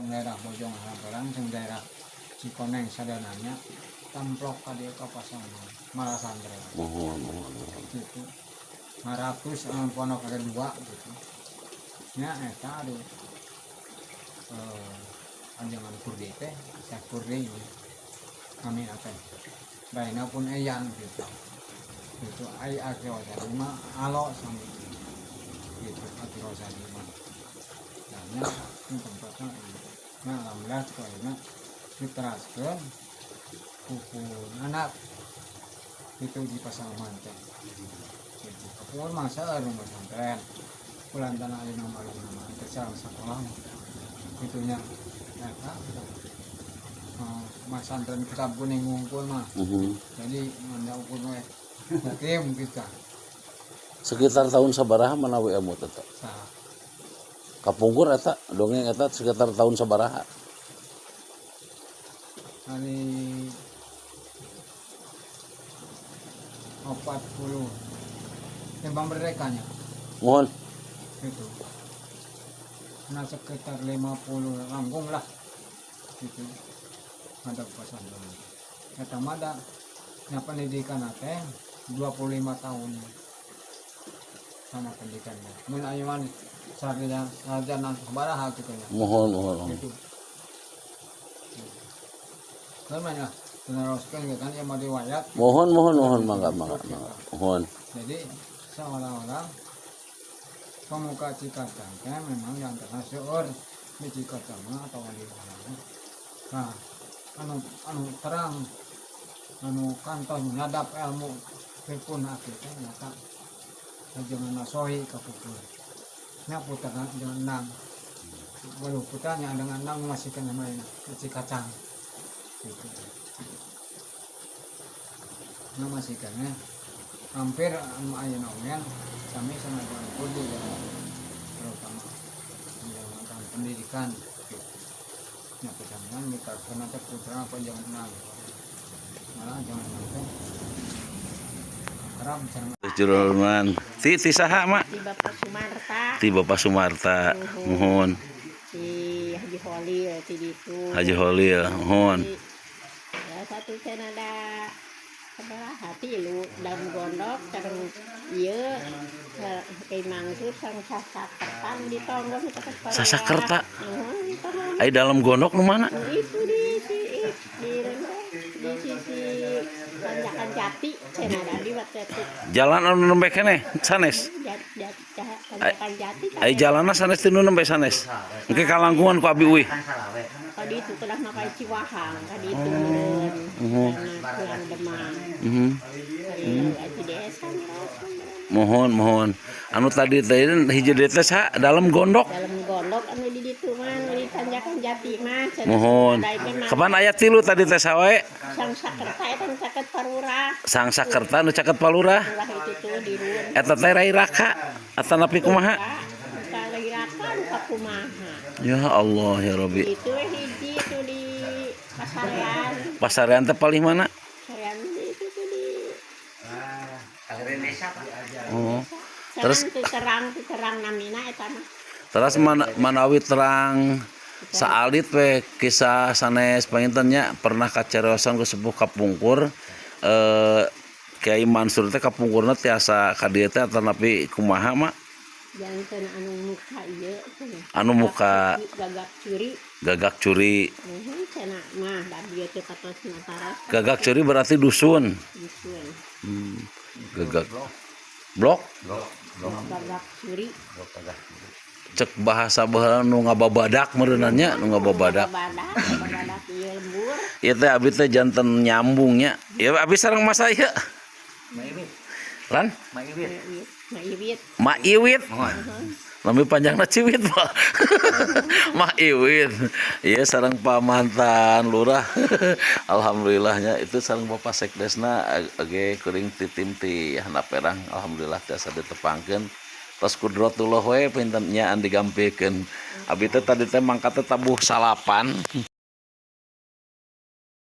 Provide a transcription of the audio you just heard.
Daerah Bojong Halamperang sareng daerah Cikoneng sadananya templok ka dieu ka Pasaman Malasantren. Muhun, muhun, muhun. Gitu, 500 pondok ada dua gitu nya. Eta aduh, anjangan Kurdi teh, Syekh Kurdi ini kami teh Raina pun eyang gitu gitu. Ai Aki Rosadi mah alo sami gitu. Aki Rosadi mah nah nya ini tempatnya ini. Nah, alhamdulillah ku ayeuna diteraskeun ku anak itu di Pasaman teh gitu. Kapungkur masa rumah pesantren kulantan ayeuna mah mah teh sareng sekolah itunya eta gitu. Masantren kitab kuning ngungkul mah. Jadi manda ukur we mukim kita. Sekitar tahun sabaraha manawi emut eta? Saha? Kapungkur eta dongeng eta sekitar tahun sabaraha? Hari 40 tembang merdekanya. Mohon. Itu nah sekitar 50 langkung lah gitu ada pesantren eta mah da nya. Pendidikan teh 25 tahun sama pendidikannya, mun ayeuna sarjana sarjana sabaraha gitu nya. Mohon, mohon, mohon. Gitu kan mah ya meneruskan gitu kan ya mau riwayat. Mohon, mohon, mohon, mangga, mangga, mangga. Mohon. Jadi seolah-olah pemuka Cikacang teh memang yang antara seueur di Cikacang mah atau di mana. Nah, anu anu terang anu kantos nyadap ilmu pun aki teh nyata jangan nasohi kapupur nya putra jangan nang waduh putranya dengan nang masih kena main Cikacang gitu. Nah, masih kena hampir anu ayeuna oge sami sama dengan kudu ya, terutama menjalankan pendidikan gitu. Ya pesantren kita karena teh putra apa jangan nang malah jangan teh kerap sareng. Jurulman. Ti ti saha, Mak? Di Bapak Sumarta. Ti Bapak Sumarta. Mohon. Di Haji Holil ti ditu. Haji Holil, mohon. Ya satu cenah ada sabaraha, tilu dalam gondok sareng ieu Kiai Mangsur sareng Sasakerta di Tonggoh nu caket Palurah. Sasakerta? Heeh, di Tonggoh. Ai dalam gondok nu mana? Itu di si di di sisi tanjakan jati cenah di waktu itu. Jalan anu nembe keneh sanes. Tanjakan jati. Ai jalanna sanes ti nu nembe sanes. Engke kalangkungan ku abi uih. Ka ditu kedah mah Ciwahang ka ditu meureun. Karena kurang Demang. Ari desa nyerasa. Mohon, mohon. Anu tadi teh hiji deui teh saha? Dalam gondok. Dalam gondok anu di ditu mah anu di tanjakan jati mah cenah. Mohon. Ada itu mah. Kapan aya tilu tadi teh sawae? Sang Sakerta eta nu caket Parurah. Sang Sakerta nu caket Palurah. Lurah itu tuh di ruun. Eta teh rai raka atanapi kumaha? Bukan lagi raka nu kumaha. Ya Allah ya Rabbi. Itu we hiji itu di Pasarean. Pasarean teh palih mana? Pasarean itu tuh di Oh. terus Terus terang terang namina eta mah. Terus manawi terang saalit we kisah sanes panginten nya, pernah kacariosan ku sepuh kapungkur, Kiai Mansur teh kapungkurna tiasa ka dieu teh atanapi kumaha, Mak? Janten anu muka ieu cenah. Anu muka gagak curi. Gagak curi. Heeh, cenah mah da dieu teh katos nataros. Gagak curi berarti dusun. Dusun. Gagak blok. Gagak curi. Cek bahasa baheula nu ngababadak meureunna nya, nu ngababadak. Babadak babadak ieu lembur. Ieu teh abi teh janten nyambungnya ya, abi sareng masa ieu lan. Ma Iwit. Ma Iwit. Lebih panjangna Ciwit, Pak. Ma Iwit. Iya, sareng Pak mantan lurah. Alhamdulillahnya itu sareng Bapak Sekdesna oge kuring titim ti handap perang. Alhamdulillah tiasa ditepangkeun. Tos kudrotullah we pinten nya digampilkeun. Abi teh tadi teh mangkat teh tabuh 9.